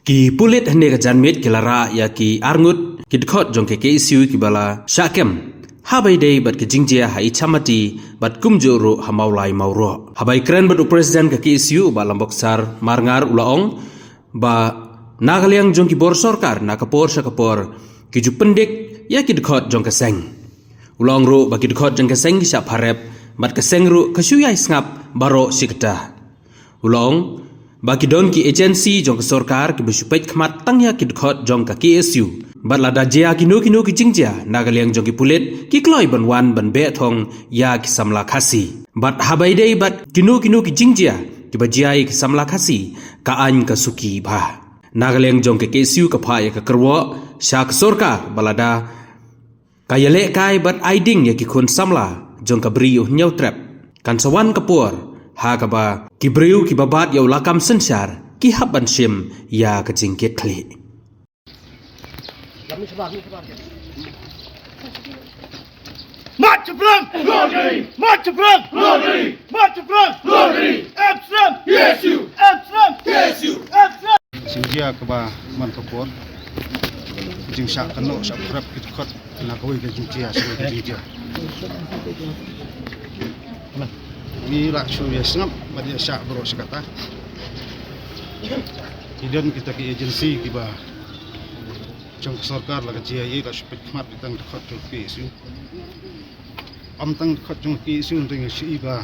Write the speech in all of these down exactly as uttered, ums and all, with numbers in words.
Ki pulit hynne ka janmiet ki la rah ïa ki arngut ki dkhot jong ka K S U kiba la shah kem ha ba ïadei bad ka jingjia ha Ichamati bad kumjuh ruh ha Mawlai Mawroh. Haba ïakren bad u president ka K S U, Bah Lamboksar Marngar, u la ong ba na ka liang jong ki bor sorkar, na ka por sha ka por ki ju pyndik ïa ki dkhot jong ka seng. U la ong ruh ba ki dkhot jong ka seng ki shah pharep bad ka seng ruh ka shu ïai sngap baroh shi katta. U la ong ba ki don ki agency jong ka sorkar kiba shu peit khmat tang ïa ki dkhot jong ka K S U. Bad lada jia kino kino ki jingjia, na ka liang jong ki pulit ki kloi ban wan ban beh thong ïa ki samla Khasi. Bad ha ba ïadei bad kino kino ki jingjia kiba jia ïa ki samla Khasi, ka aiñ ka suki bha. Na ka liang jong ka K S U ka phah ïa ka kyrwoh sha ka sorkar ba lada ka ïalehkai bad ai ding ïa ki khun samla jong ka Bri u Hynñiewtrep, kan sa wan ka por ha kaba ki briew kiba bat ïa u lakam synshar ki hap ban shim ïa ka jingkitkhlieh. Mat Chabrang! Lottery! Mat Chabrang! Lottery! Mat Chabrang! Lottery! Absent! K S U! Absent! K S U! Absent! Jingjia kaba man ka por, jingshah kynnoh shah pharep ki dkhot na kawei ka jingjia sha kawei ka jingjia. Ngi la shu ïa sngap bad ïa shah baroh shi katta. Ki don kita ki agency kiba jong ka sorkar la ka jia ïa la shu peit khmat ki tang dkhot jong ka K S U. Ym tang dkhot jong ka K S U, hynrei ngi shu i ba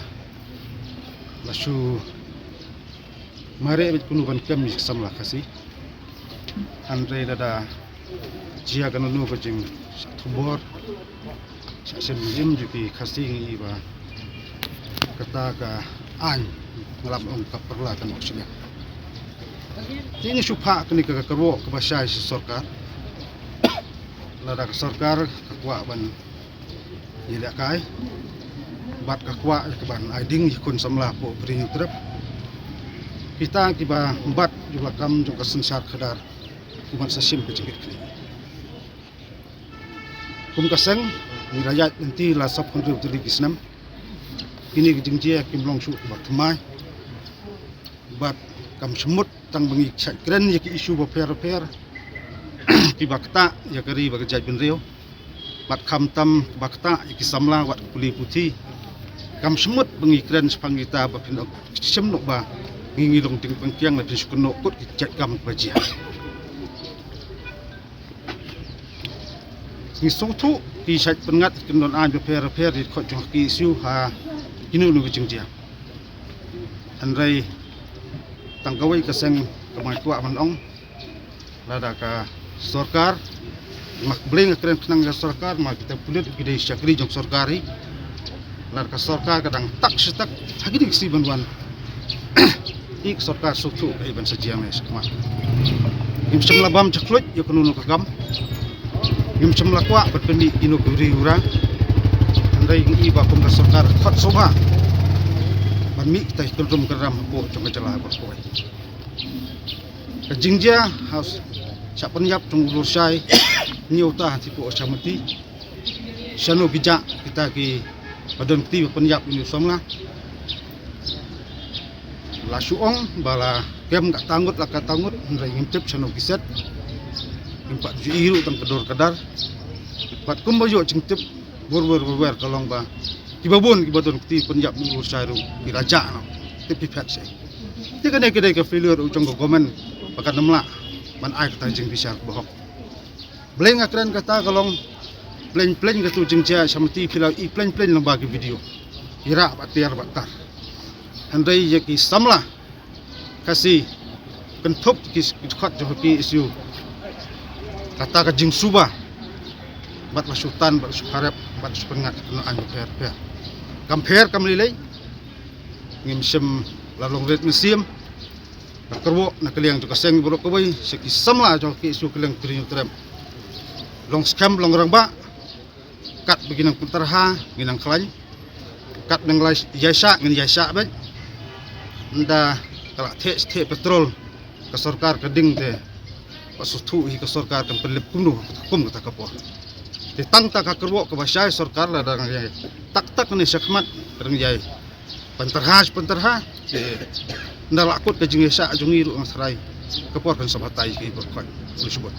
la shu mareh bad kumno ban kem ïa ki samla Khasi. Hynrei lada jia kano kano ka jingshah thubor, shah shim im jong ki Khasi, ngi i ba kata ka aiñ, nga lah ban ong, ka pyrla kano shiliang. Te ngi shu phah kane ka kyrwoh kaba shai sha sorkar. Lada ka sorkar ka kwah ban ïalehkai bad ka kwah ïa ka ban ai ding ïa ki khun samla hapoh Bri Hynñiewtrep, kita kiba bat ïa u lakam jong ka synshar khadar, u ban sa shim ka jingkitkhlieh. Kum ka seng, ngi la ïaid lynti la sawphew hynriew tylli ki snem. Kine ki jingjia kim long shuh kiba thymmai. Bad kam shym mut tang ba ngi shait kren ïa ki issue bapher bapher kiba ktah ïa ka ri bad ka jaitbynriew. Bad khamtam ba ktah ïa ki samla wat ka pule puthi. Kam shym mut ba ngi kren shaphang kita ba phin ong, shim noh ba ngi ngi long dieng pangkiang, la phin shu kynnoh kut ki jait kam ba jia. Ngi sngewthuh ki shait pynngat ki kyndon aiñ bapher bapher ïa ki dkhot jong ka K S U ha kino kino ki jingjia. Hynrei tang kawei ka seng kaba nga kwah ban ong, lada ka sorkar, ma Blei nga kren khnang ïa ka sorkar, ma kita pulit ki dei shakri jong sorkar hi. Lada ka sorkar ka dang tak shi tak ha kine ki sngi ban wan, i ka sorkar sngewthuh kaei ban sa jia ne shakhmat. Ngim shym la bam jakhluit ïa kano kano ka kam. Ngim shym la kwah ban pynmih ïa kino ki ri u ra. Hynrei ngi i ba kum ka sorkar khot sngewbha ban mih kita ki kyndrum kyndram hapoh jong ka jylla baroh kawei. Ka jingjia ha shah pynïap jong u Lurshai Hynñiewta ha Thipoh Ichamati. Shano ki jah kita kiba don kti ba pynïap ïa une u samla. La shu ong ba la kem katta ngut la katta ngut, hynrei ngim tip shano ki set. Ngim pat ju i ruh tang ka dur ka dar. Bad kumba ïoh jingtip, wer wer wer wer ka long ba kiba bun kiba don kti pynïap ïa u Lurshai ruh ki la jah noh. Tip phi phet shi. Te kane ka dei ka failure ruh jong ka government ba kan ym lah ban ai kata ka jingbishar kaba hok. Blei nga kren kata ka long, plein plein katu jingjia Ichamati phi la i plein plein lyngba ki video. I rah bad tiar bad tar. Hynrei ïa ki samla Khasi kynthup ki dkhot jong ka K S U, kata ka jingsuba bad la shu tan bad la shu pharep bad la shu pynngat ki kyndon aiñ bapher bapher. Kam pher kam lei lei, ngim shym la long rit mynsiem. Ka kyrwoh na ka liang jong ka seng baroh kawei sha ki samla jong ka K S U ka liang Bri Hynñiewtrep. Long skhem long rangbah, katba ki nang pyntyrha ngi nang khlaiñ, katba nang ïaishah ngin ïaishah beit. Ynda ka la theh theh petrol ka sorkar ka ding te, ba sngewthuh hi ka sorkar kan pynlip kumno kum kata ka por. Te tang ta ka kyrwoh kaba shai sorkar, lada dang ïai tak tak ne shakhmat ka dang ïai pyntyrha pyntyrha. Te ynda la kut ka jingïaishah jong ngi ruh nga tharai ka por kan sa batai ki por khoi. Khublei shibun.